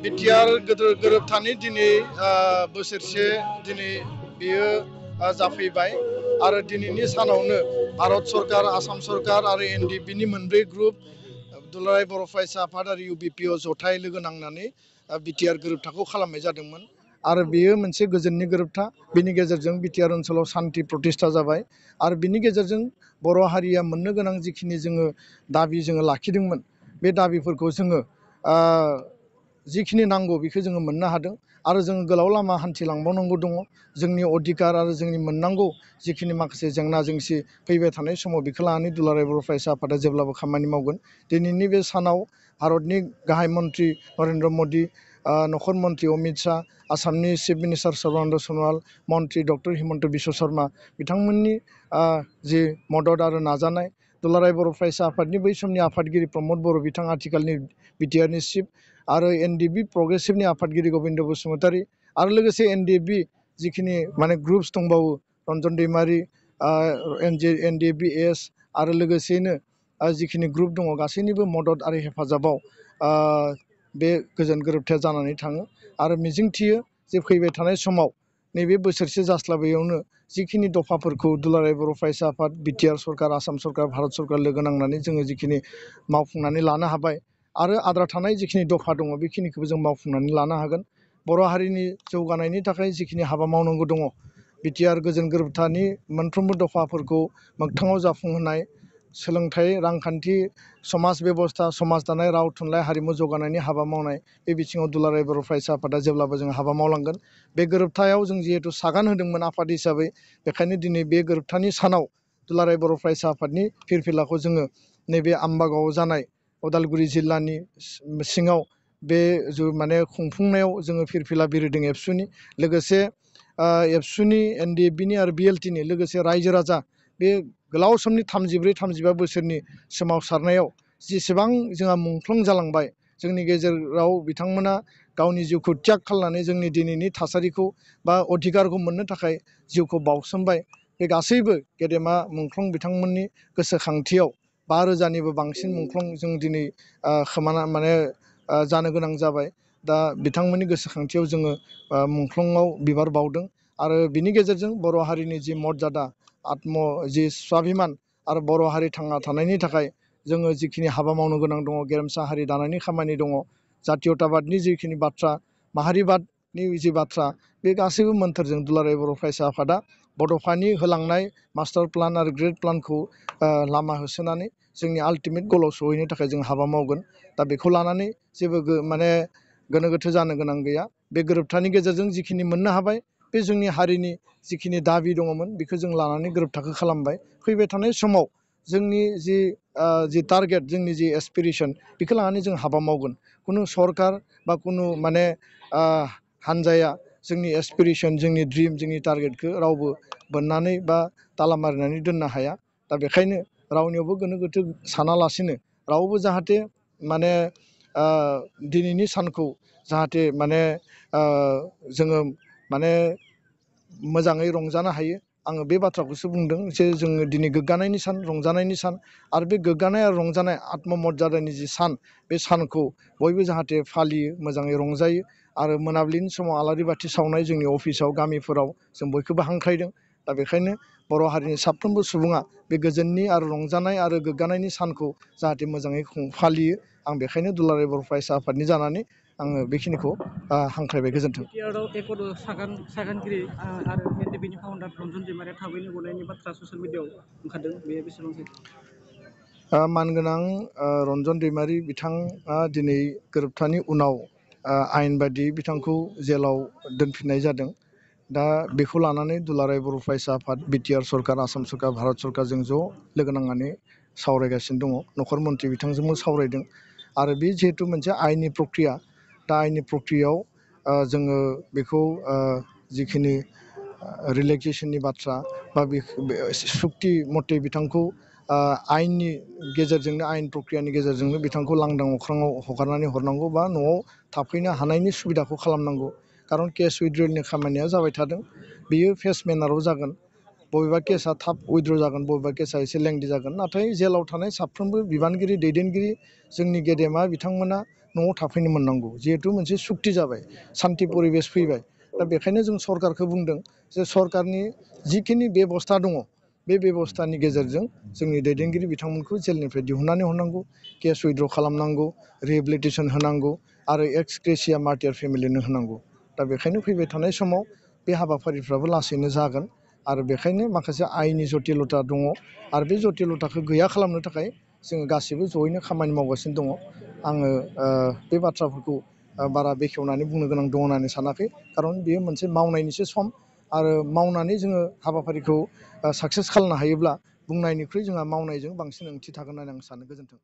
BTR गोरोबथानि दिनै बोसोरसे दिनै बियो जाफैबाय आरो दिनैनि सानावनो भारत सरकार आसाम सरकार आरो एनडिपिनि मोनब्रै ग्रुप दुलाराय बर' फरायसा आफाद आरो इउबिपिअ जथाय लोगो नांनानै बिटिआर गोरोबथाखौ खालामनाय जादोंमोन आरो बेयो मोनसे गोजोननि गोरोबथा बेनि गेजेरजों बिटिआर ओनसोलाव सान्थि प्रतिष्ठा जाबाय आरो बिनि गेजेरजों बर' हारिया मोननो गोनां जिखिनि जोङो दाबि जोङो लाखिदोंमोन बे दाबिफोरखौ जोङो जिखिनि नांगौ बेखौ जोङो मोननो हादों आरो जों गोलाव लामा हान्थिलांबावनांगौ दङ जोंनि अधिकार आरो जोंनि मोननांगौ जिखिनि माखासे जेंना जेंसि फैबाय थानाय समाव बेखौ लानानै दुलाराय बर' फरायसा आफादा जेब्लाबो खामानि मावगोन दिनैनि बे सानाव भारतनि गाहाय मन्त्रि नरेन्द्र मदि नखर मन्त्रि अमित शाह आसामनि चिफ मिनिस्टार सर्बानन्द सन'वाल मन्त्रि डक्टर हिमन्त बिश्व शर्मा बिथांमोननि जि मदद आरो नाजानाय दुलाराय बर' फरायसा आफादनि बै समनि आफादगिरि प्रमद बर' बिथाङा आथिखालनि बिटिआरनि चिफ आरो एनडिपि प्रग्रेसिभनि आफादगिरि गबिन्द बसुमतारी आरो लोगोसे एनडिपि जिखिनि माने ग्रुप्स दंबावो रन्जन दैमारि एनडिपि एस आरो लोगोसेयैनो जिखिनि ग्रुप दङ गासैनिबो मदद आरो हेफाजाबाव बे गोजोन गोरोबथाया जानानै थाङो आरो मिजिंथियो जे फैबाय थानाय समाव नैबे बोसोरसे जास्लाबैयावनो जिखिनि दफाफोरखौ दुलाराय बर' फरायसा आफाद बिटिआर सरकार आसाम सरकार भारत सरकार लोगो नांनानै जोङो जिखिनि मावफुंनानै लानो हाबाय आरो आद्रा थानाय जिखिनि दफा दङ बेखिनिखौबो जों मावफुंनानै लानो हागोन बर' हारिनि जौगानायनि थाखाय जिखिनि हाबा मावनांगौ दङ बिटिआर गोजोन गोरोबथानि मोनफ्रोमबो दफाफोरखौ मोगथाङाव जाफुंहोनाय सोलोंथाइ रांखान्थि समाज बेबस्था समाज दानाय राव थुनलाइ हारिमु जौगानायनि हाबा मावनाय बे बिथिङाव दुलाराय बर' फरायसा आफादा जेब्लाबो जों हाबा मावलांगोन बे गोरोबथायाव जों जिहेतु सागान होदोंमोन आफाद हिसाबै बेखायनो दिनै बे गोरोबथानि सानाव दुलाराय बर' फरायसा आफादनि फिरफिलाखौ जोङो नैबे आम्बागावआव जानाय उदालगुरि जिल्लानि सिङाव बे माने खुंफुंनायाव जोङो फिरफिला बिरहोदों एबसुनि लोगोसे एबसुनि एनडिएफबिनि आरो बिएलटिनि लोगोसे रायजो राजा बे गोलाव समनि 33-35 बोसोरनि सोमावसारनायाव जेसेबां जोंहा मुंख्लं जालांबाय जोंनि गेजेराव बिथांमोना गावनि जिउखौ त्याग खालामनानै जोंनि दिनैनि थासारिखौ बा अधिकारखौ मोननो थाखाय जिउखौ बावसोमबाय बे गासैबो गेदेमा मुंख्लं बिथांमोननि गोसोखांथियाव 5,000निबो बांसिन मुंख्लं जों दिनै खोमाना माने जानो गोनां जाबाय दा बिथांमोननि गोसोखांथियाव जोङो मुंख्लंआव बिबार बावदों आरो बिनि गेजेरजों बर' हारिनि जि मर्यादा जि स्वाभिमान आरो बर' हारि थांना थानायनि थाखाय जोङो जिखिनि हाबा मावनो गोनां दङ गेरेमसा हारि दानायनि खामानि दङ जातीयताबादनि जिखिनि बाथ्रा माहारिबादनि जि बाथ्रा बे गासैबो मोन्थोरजों दुलाराय बर' फरायसा आफादा बड'फानि होलांनाय मास्टार प्लान आरो ग्रेड प्लानखौ लामा होसोनानै जोंनि आल्टिमेट गलाव सहैनो थाखाय जों हाबा मावगोन दा बेखौ लानानै जेबो माने गोनो गोथो जानो गोनां गैया बे गोरोबथानि गेजेरजों जिखिनि मोननो हाबाय बे जोंनि हारिनि जिखिनि दाबि दङमोन बेखौ जों लानानै गोरोबथाखौ खालामबाय फैबाय थानाय समाव जोंनि जि टारगेट जोंनि जि एसपिरेसन बेखौ लानानै जों हाबा मावगोन खुनु सरकार बा खुनु माने हान्जाया जोंनि एसपिरेसन जोंनि ड्रिम जोंनि टारगेटखौ रावबो बोननानै बा ताला मारिनानै दोननो हाया दा बेखायनो रावनियावबो गोनो गोथो सानालासिनो रावबो जाहाथे माने दिनैनि सानखौ जाहाथे माने जोङो माने मोजाङै रंजानो हायो आङो बे बाथ्राखौसो बुंदों जे जोङो दिनै गोग्गानायनि सान रंजानायनि सान आरो बे गोग्गानाय आरो रंजानाय आत्ममर्यादानि जि सान बे सानखौ बयबो जाहाथे फालियो मोजाङै रंजायो आरो मोनाबिलिनि समाव आलारि बाथि सावनाय जोंनि अफिसाव गामिफोराव जों बयखौबो हांख्रायदों दा बेखायनो बर' हारिनि साफ्रोमबो सुबुङा बे गोजोननि आरो रंजानाय आरो गोग्गानायनि सानखौ जाहाथे मोजाङै फालियो आं बेखायनो दुलाराय बर' फरायसा आफादनि जानानै आङो बेखिनिखौ हांख्रायबाय गोजोन्थों सागानगिरि आरो एनडिपिनि फाउन्डार रन्जन दैमारिया थाबैनो गनायनि बाथ्रा ससियेल मिडियाआव ओंखारदों बेयो बेसेबांसै मानगोनां रन्जन दैमारि बिथाङा दिनै गोरोबथानि उनाव आयेन बायदियै बिथांखौ जेलाव दोनफिननाय जादों दा बेखौ लानानै दुलाराय बर' फरायसा आफाद बिटिआर सरकार आसाम सरकार भारत सरकारजों ज' लोगो नांनानै सावरायगासिनो दङ नखर मन्थ्रि बिथांजोंबो सावरायदों आरो बे जिहेथु मोनसे आयेननि प्रक्रिया दा आयेननि प्रक्रियायाव जोङो बेखौ जिखिनि रिलेक्सेसननि बाथ्रा बा सुक्ति मथे बिथांखौ आयेननि गेजेरजोंनो आयेन प्रक्रियानि गेजेरजोंनो बिथांखौ लांदां अख्राङाव हगारनानै हरनांगौ बा न'आव थाफैनो हानायनि सुबिदाखौ खालामनांगौ खारन केस उइड्रलनि खामानिया जाबाय थादों बियो फेस मेनाराव जागोन बबेबा केसा थाब उइड्र जागोन बबेबा केसा एसे लेंदि जागोन नाथाय जेलाव थानाय साफ्रोमबो बिबानगिरि दैदेनगिरि जोंनि गेदेमा बिथांमोना न'आव थाफैनो मोननांगौ जिहेथु मोनसे सुक्ति जाबाय सान्थि परिबेस फैबाय दा बेखायनो जों सरकारखौ बुंदों जे सरकारनि जिखिनि बेबस्था दङ बे बेबस्थानि गेजेरजों जोंनि दैदेनगिरि बिथांमोनखौ जेलनिफ्राय दिहुननानै हरनांगौ केस उइद्र' खालामनांगौ रिहेबिलिटेसन होनांगौ आरो एक्स ग्रेसिया मार्टियार फेमिलिनो होनांगौ दा बेखायनो फैबाय थानाय समाव बे हाबाफारिफ्राबो लासैनो जागोन आरो बेखायनो माखासे आयेननि जटिलता दङ आरो बे जटिलताखौ गैया खालामनो थाखाय जोङो गासैबो जयैनो खामानि मावगासिनो दङ आङो बे बाथ्राफोरखौ बारा बेखेवनानै बुंनो गोनां दङ होननानै सानाखै खारन बेयो मोनसे मावनायनिसो सम आरो मावनानै जोङो हाबाफारिखौ साक्सेस खालामनो हायोब्ला बुंनायनिख्रुइ जोंहा मावनायजों बांसिन ओंथि थागोन होननानै आं सानो गोजोन्थों